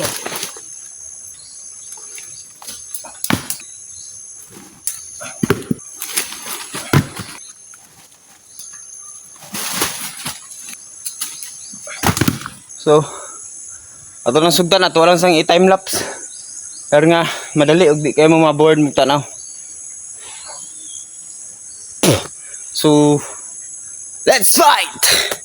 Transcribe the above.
Sugdan. So, ato nang sugdan, ato lang sang i-time lapse. Pero nga madali ug di kayo mo ma-bored mo tanaw. So, let's fight!